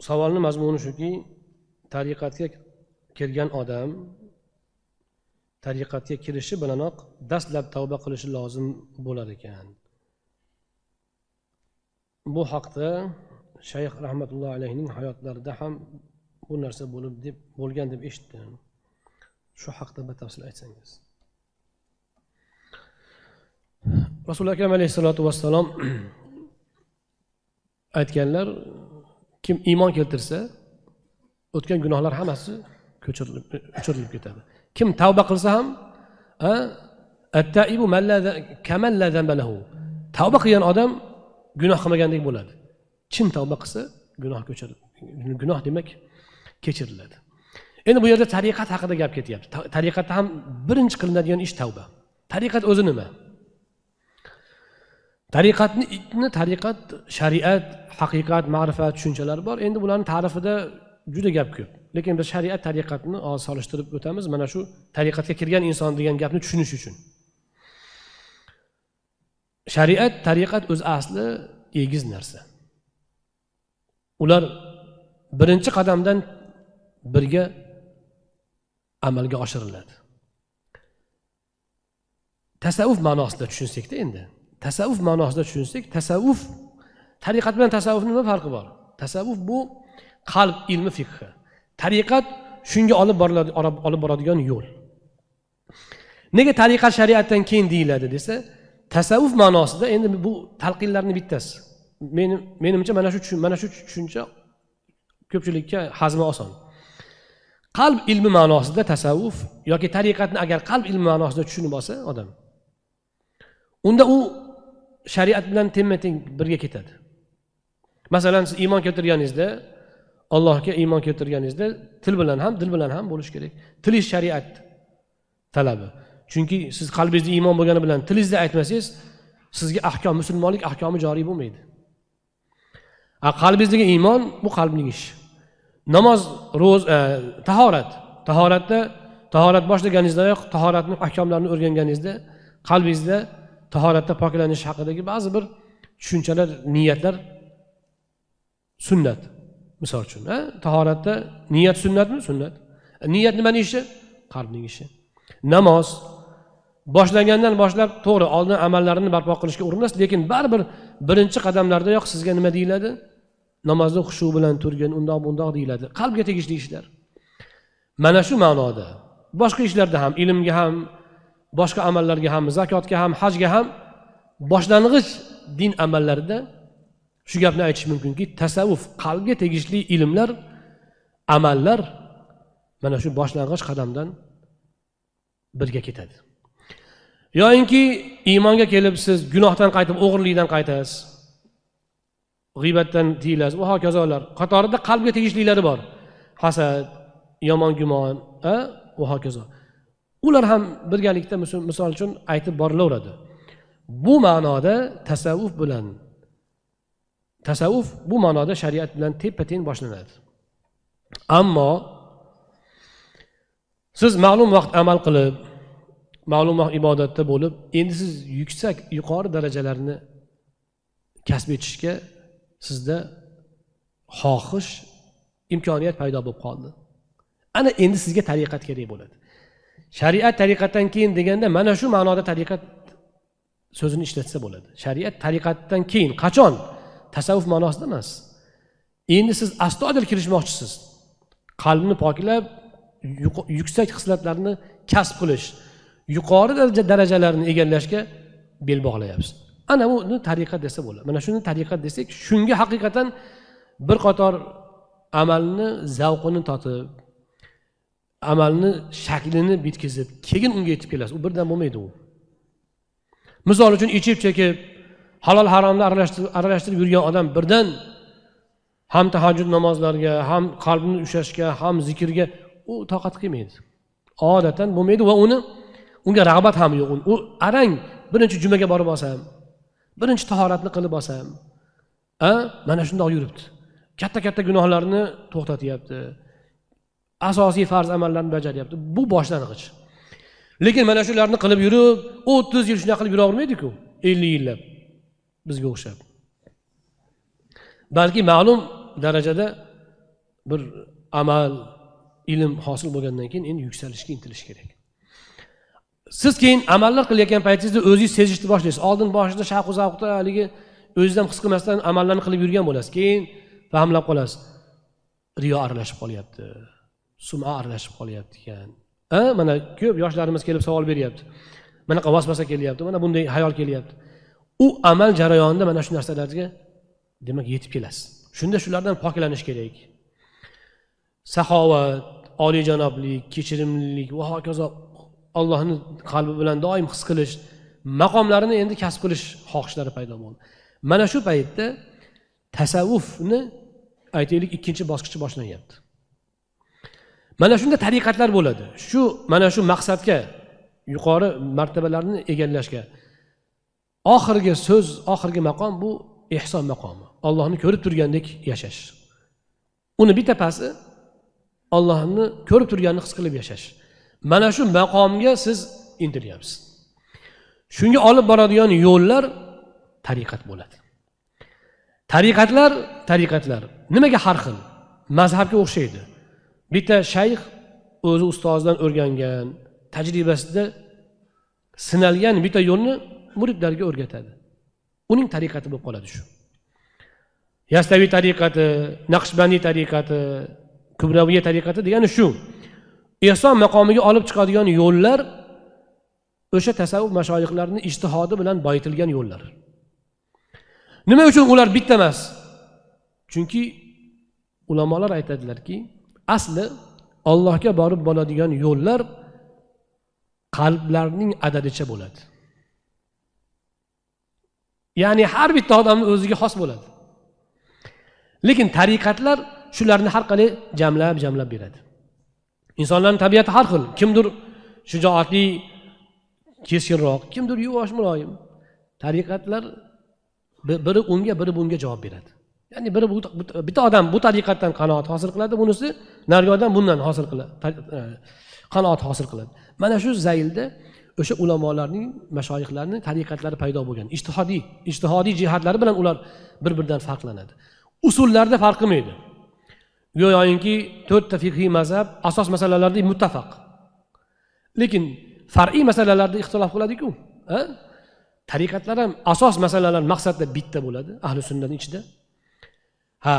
Savolni mazmuni shuki, tariqatga kirgan odam tariqatga kirishi bilanoq dastlab tavba qilishi lozim bo'lar ekan. Bu haqda Shayx rahmatullohi alayhining hayotlarida ham bu narsa bo'lib deb bo'lgan deb eshitdim. Shu haqda batafsil aytsangiz. Rasul akram alayhissalatu vassalom aytganlar, kim iymon keltirsa, o'tgan gunohlar hammasi ko'chirilib, o'chirilib ketadi. Kim tavba qilsa ham, at-taibu man la kaman la zanba lahu. Tavba qilgan odam gunoh qilmagandek bo'ladi. Chin tavba qilsa gunoh ko'chiriladi. Gunoh demak kechiriladi. Endi bu yerda tariqat haqida gap ketyapti. Tariqatda ham birinchi qilinadigan ish tavba. Tariqat o'zi nima? Tariqatni tariqat, shariat, haqiqat, ma'rifat tushunchalari bor. Endi bularning ta'rifida juda gap ko'p. Lekin biz shariat tariqatni hozir solishtirib o'tamiz. Mana shu tariqatga kirgan inson degan gapni tushunish uchun. Shariat, tariqat o'z asli egiz narsa. Ular birinchi qadamdan birga amalga oshiriladi. Tasavvuf ma'nosida tushunsak-da endi. Tasavvuf ma'nosida tushunsak, tasavvuf tariqat bilan tasavvufning nima farqi bor? Tasavvuf bu qalb ilmi fiqhi. Tariqat shunga olib boriladi, olib boradigan yo'l. Nega tariqat shariatdan keyin deyiladi desa, tasavvuf ma'nosida endi bu talqinlarning bittasi. Menimcha mana shu tushuncha ko'pchilikka hazmi oson. Qalb ilmi ma'nosida tasavvuf yoki tariqatni agar qalb ilmi ma'nosida tushunib olsa odam, unda u shariat bilan tengma-teng birga ketadi. Masalan, siz iymon keltirganingizda, Allohga iymon keltirganingizda til bilan ham, dil bilan ham bo'lish kerak. Til shariat talabi. Chunki siz qalbingizda iymon bo'lgani bilan tilingizda aytmasangiz, sizga ahkom, musulmonlik ahkomi joriy bo'lmaydi. Qalbingizdagi iymon bu qalbning ishi. Namoz, ro'za, tahorat. Tahoratda tahorat boshlaganingizdayoq tahoratning ahkomlarini o'rganganingizda qalbingizda tahoratda poklanish haqidagi ba'zi bir tushunchalar, niyatlar sunnat. Misol uchun, tahoratda niyat sunnatmi? Sunnat. Niyat nimaning ishi? Qalbning ishi. Namoz boshlangandan boshlab to'g'ri oldin amallarini barpo qilishga urinasiz, lekin baribir birinchi qadamlardayoq sizga nima deyiladi? Namozda xushu bilan turgin, undoq bundoq deyiladi. Qalbga tegishli ishlar. Mana shu ma'noda boshqa ishlarda ham, ilmga ham, boshqa amallarga ham, zakotga ham, hajga ham boshlang'ich din amallarida shu gapni aytish mumkinki, tasavvuf, qalbga tegishli ilmlar, amallar mana shu boshlang'ich qadamdan birga ketadi. Yoinki iymonga kelib siz gunohdan qaytib, o'g'irlikdan qaytasiz, g'iybatdan tiyilasiz va hokazolar. Qatorida qalbga tegishlilari bor. Hasad, yomon gumon, va hokazo. Ular ham birgalikda misol uchun aytib borilaveradi. Bu ma'noda tasavvuf bilan tasavvuf bu ma'noda shariat bilan tepa-teng boshlanadi. Ammo siz ma'lum vaqt amal qilib, ma'lum vaqt ibodatda bo'lib, endi siz yuksak, yuqori darajalarni kasb etishga sizda xohish, imkoniyat paydo bo'lib qoldi. Ana endi sizga tariqat kerak bo'ladi. Shariat tariqatdan keyin deganda mana shu ma'noda tariqat so'zini ishlatsa bo'ladi. Shariat tariqatdan keyin qachon? Tasavvuf ma'nosida emas. Endi siz astoydil kirishmoqchisiz. Qalbni poklab, yuksak xislatlarni kasb qilish, yuqori darajalarni egallashga bel bog'layapsiz. Ana buni tariqat desa bo'ladi. Mana shuni tariqat desak, shunga haqiqatan bir qator amalni zavqini totib, amalni shaklini bitkizib, keyin unga yetib kelasiz. U birdan bo'lmaydi u. Misol uchun ichib chekib, halol haromni aralashtirib yurgan odam birdan ham tahajjud namozlariga, ham qalbini ushlashga, ham zikrga u toqat qilmaydi. Odatan bo'lmaydi va uni unga rag'bat ham yo'q. U arang birinchi jumaga borib olsam, birinchi tahoratni qilib olsam, mana shundoq yuribdi. Katta-katta gunohlarni to'xtatyapti. Asosiy farz amallarni bajaryapti. Bu boshlang'ich. Lekin mana shularni qilib yurib, 30 yil shunday qilib yura olmaydi-ku, 50 yillab bizga o'xshab. Balki ma'lum darajada bir amal, ilm hosil bo'lgandan keyin endi yuksalishga intilish kerak. Siz keyin amallar qilayotgan paytingizda o'zingiz sezishni boshlaysiz. Oldin boshida shavqu zavqda haligi o'zingiz ham his qilmasdan amallarni qilib yurgan bo'lasiz. Keyin fahmlab qolasiz. Riyo aralashib qolyapti. Sum'a aralashib qolyapti ekan. Mana ko'p yoshlarimiz kelib savol beryapti. Manaqa vasvasa kelyapti, mana bunday hayol kelyapti. U amal jarayonida mana shu narsalarga demak yetib kelasiz. Shunda shulardan poklanish kerak. Saxovat, oliyjanoblik, kechirimlilik va hokazo Allohning qalbi bilan doim his qilish maqomlarini endi kasb qilish xohishlari paydo bo'ldi. Mana shu paytda tasavvufni aytaylik ikkinchi bosqichi boshlanyapti. Mana shunda tariqatlar bo'ladi. Shu mana shu maqsadga, yuqori martabalarni egallashga oxirgi so'z, oxirgi maqom bu ihson maqomi. Allohni ko'rib turgandek yashash. Uni bitta pasi Allohni ko'rib turganini his qilib yashash. Mana shu maqomga siz intilyapsiz. Shunga olib boradigan yo'llar tariqat bo'ladi. Tariqatlar nimaga har xil? Mazhabga o'xshaydi. Bitta shayx o'zi ustozidan o'rgangan, tajribasida sinalgan bitta yo'lni muridlarga o'rgatadi. Uning tariqati bo'lib qoladi shu. Yastaviy tariqati, Naqshbandiy tariqati, Kubraviya tariqati degani shu. Ihson maqomiga olib chiqadigan yo'llar o'sha tasavvuf mashoyixlarining ijtihodi bilan boyitilgan yo'llar. Nima uchun ular bitta emas? Chunki ulamolar aytadilarki, asli Allohga borib bo'ladigan yo'llar qalblarning adadicha bo'ladi. Ya'ni har bitta odamning o'ziga xos bo'ladi. Lekin tariqatlar shularni har qalay jamlab beradi. Insonlarning tabiati har xil. Kimdir shijoatli, keskinroq, kimdir yuvosh, muloyim. Tariqatlar biri unga, biri bunga javob beradi. Ya'ni biri bitta odam bu tariqatdan qanoat hosil qiladi, bunisi narigi odam bundan hosil qiladi, qanoat hosil qiladi. Mana shu zaylda o'sha ulamolarning, mashoyixlarning tariqatlari paydo bo'lgan. Ijtihodiy jihatlari bilan ular bir-biridan farqlanadi. Usullarda farq qilmaydi. Go'yoki 4 ta fiqhiy mazhab asos masalalarda muttafaq. Lekin far'iy masalalarda ixtilof qiladi-ku. Tariqatlar ham asos masalalar maqsadda bitta bo'ladi ahli sunnatning ichida. Ha,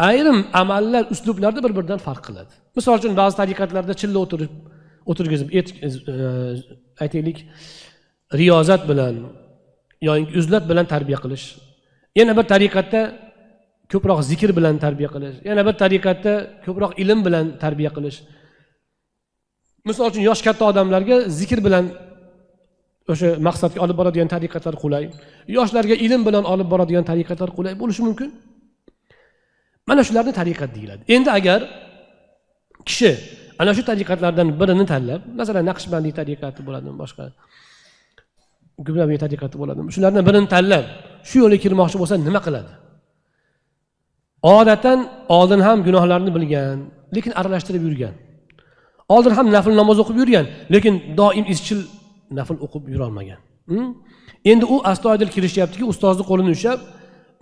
ayrim amallar, uslublarda bir-biridan farq qiladi. Misol uchun ba'zi tariqatlarda chilla o'tirgizib, aytaylik, riyozat bilan yoki uzlat bilan tarbiya qilish. Yana bir tariqatda ko'proq zikr bilan tarbiya qilish, yana bir tariqatda ko'proq ilm bilan tarbiya qilish. Misol uchun yosh katta odamlarga zikr bilan o'sha maqsadga olib boradigan tariqatlar qulay, yoshlarga ilm bilan olib boradigan tariqatlar qulay bo'lishi mumkin. Mana shularni tariqat deyiladi. Endi agar kishi ana shu tariqatlardan birini tanlab, masalan Naqshbandiy tariqati bo'ladimi, boshqa Gubraviy tariqati bo'ladimi, shulardan birini tanlab shu yo'lga kirmoqchi bo'lsa nima qiladi? Odatan oldin ham gunohlarni bilgan, lekin aralashtirib yurgan. Oldin ham nafl namoz o'qib yurgan, lekin doim izchil nafl o'qib yura olmagan. Endi u astoydil kirishyaptiki, ustozni qo'lini ushlab,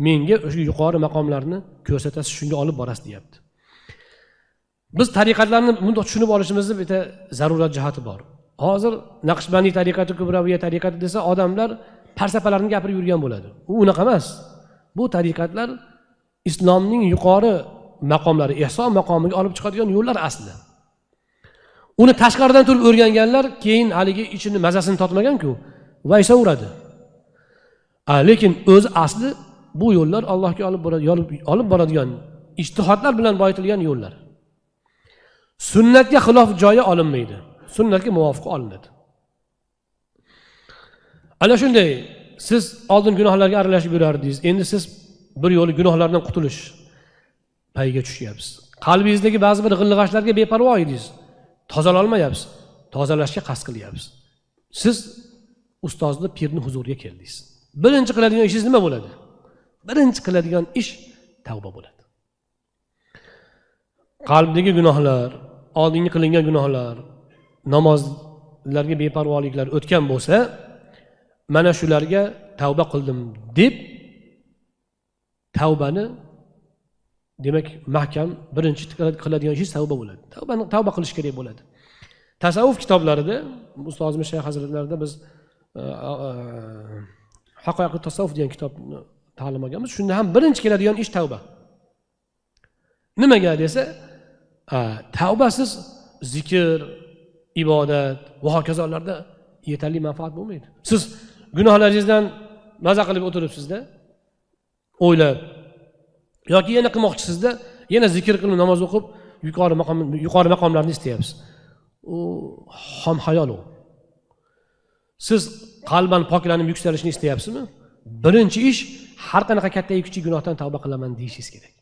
menga o'sha yuqori maqomlarni ko'rsatasiz, shunga olib borasiz deyapti. Biz tariqatlarni bundoq tushunib olishimizni bitta zarurat jihati bor. Hozir Naqshbandiy tariqati, Kubraviya tariqati desa odamlar falsafalarni gapirib yurgan bo'ladi. U unaqa emas. Bu tariqatlar islomning yuqori maqomlari, ihson maqomiga olib chiqadigan yo'llar asli. Uni tashqaridan turib o'rganganlar keyin haligi ichini mazasini totmagan-ku, vaysaveradi. Lekin o'zi asli bu yo'llar Allohga olib boradigan ijtihodlar bilan boyitilgan yo'llar. Sunnatga xilof joyi olinmaydi. Sunnatga muvofiq olinadi. Ana shunday siz oldin gunohlarga aralashib yurardingiz. Endi siz bir yo'li gunohlardan qutulish payiga tushyapsiz. Qalbingizdagi ba'zi bir g'illig'ashlarga beparvo edingiz. Tozala olmayapsiz. Tozalashga qasd qilyapsiz. Siz ustozni, pirni huzuriga keldingiz. Birinchi qiladigan ishingiz nima bo'ladi? Birinchi qiladigan ish tavba bo'ladi. Qalbdagi gunohlar, oldingi qilingan gunohlar, namozlarga beparvoliklar o'tgan bo'lsa, mana shularga tavba qildim deb tavbani Demak, mahkam birinchi qiladigan ish tavba bo'ladi. Tavba qilish kerak bo'ladi. Tasavvuf kitoblarida, ustozimiz shayx hazratlarida biz Haqoiqi tasavvuf degan kitobni ta'lim olganmiz. Shunda ham birinchi keladigan ish tavba. Nimaga desa, tavbasiz zikr, ibodat va hokazolarda yetarli manfaat bo'lmaydi. Siz gunohlaringizdan maza qilib o'tiribsizda, o'ylab yoki yana qilmoqchisizda, yana zikr qilib namoz o'qib yuqori maqomlarni istayapsiz. U xom xayol u. Siz qalban poklanib yuksalishni istayapsizmi? Birinchi ish har qanaqa katta-yu kichik gunohdan tavba qilaman deyishingiz kerak.